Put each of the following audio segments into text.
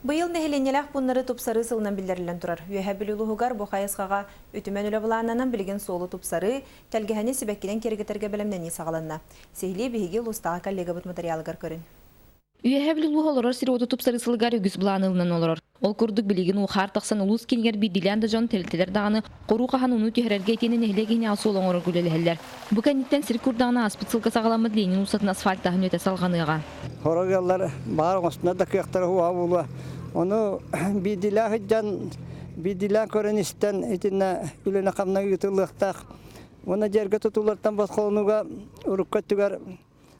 Быйыл нэһилиэнньэлээх пууннары тупсарыы сылынан биллэриллэн турар. Үөһээ Бүлүү улууһугар бу хайысхаҕа үтүмэн үлэ былааннанан билигин суолу тупсарыы, тэлгэһэни сибэккинэн киэргэтэргэ бэлэмнэнии саҕаланна. Сиһилии биһиги улуустааҕы коллегабыт материалыгар көрүн. Үөһээ Бүлүү улууһа олорор сир-уоту тупсарыы сылыгар үгүс былааны ылынан олорор. Ол курдук билигин уу-хаар тахсан улуус киинигэр биирдиилээн да дьон тэрилтэлэр даҕаны хоруу хаһан ууну түһэрэргэ итиэннэ нэһилиэк иһинээҕи суол оҥорорго үлэлэһэллэр. Бу кэнниттэн сир курдаҕына ааспыт сылга саҕаламмыт Ленин уулуссатын асфальтааһын үлэтэ салҕаныаҕа. Сорох ыаллар баҕар оҥостунар да кыахтара уһуоҕа буолуо. Ону биирдиилээх сылдьан, биирдиилээн көрөн-истэн итиннэ үлэни-хамнаһы ыытыллыахтаах. Уонна дьиэргэ тутуулартан босхолонууга урукку өттүгэр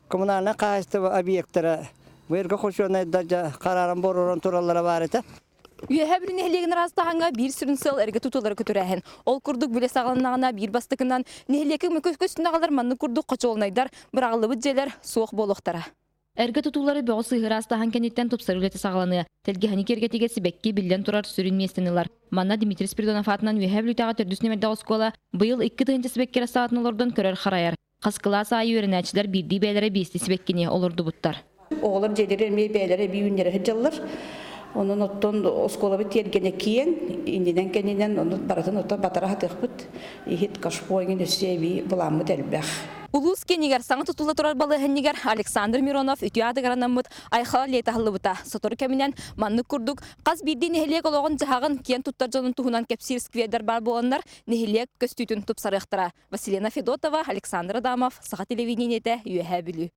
коммунальнай хаһаайыстыба объектара быйылгы хочуонайдар дьэ харааран боруоран тураллара баар этэ. Үөһээ Бүлүү нэһилиэгин ыраастааһыҥҥа биир сүрүн сыал эргэ тутуулары көтүрээһин. Ол курдук үлэ саҕаланнаҕына биир бастакынан нэһилиэккэ мөкү көстүнэҕэлэр маннык курдук хочуолунайдар, быраҕыллыбыт дьиэлэр суох буолуохтара. Эргэ тутуулары бөҕү сыыһы ыраастааһын кэнниттэн тупсарыы үлэтэ саҕаланыа. Тэлгэһэни киэргэтиигэ сибэкки, биллэн турар, сүрүн миэстэни ылар. Манна Дмитрий Спиридонов аатынан Үөһээ Бүлүүтээҕи төрдүс нүмэрдээх оскуола быйыл 2000 сибэкки рассаатын олордон көрөр-харайар. Хас кылаас аайы үөрэнээччилэр биирдии бэйэлэрэ биэстии сибэккини олордубуттар. Оҕолор дьиэлэрэ эмиэ бэйэлэрэ эбии үүннэрэ сылдьаллар. Онон оттон оскуолабыт тиэргэнэ киэҥ, иннинэн-кэннинэн ону барытын оттон батара сатыахпыт. Иһит, кашпо эҥин өссө эбии былааммыт элбэх. Улуус киинигэр саҥа тутулла турар балыыһанньыгар Александр Миронов үтүө аатыгар анаммыт Айхал аллеята аһыллыбыта. Сотору кэминэн маннык курдук хас биирдии нэһилиэк олоҕун-дьаһаҕын киэн туттар дьонун туһунан кэпсиир сквердэр баар буоланнар нэһилиэк көстүүтүн тупсарыахтара. Василина Федотова, Александр Адамов, Саха телевидениетэ, Үөһээ Бүлүү.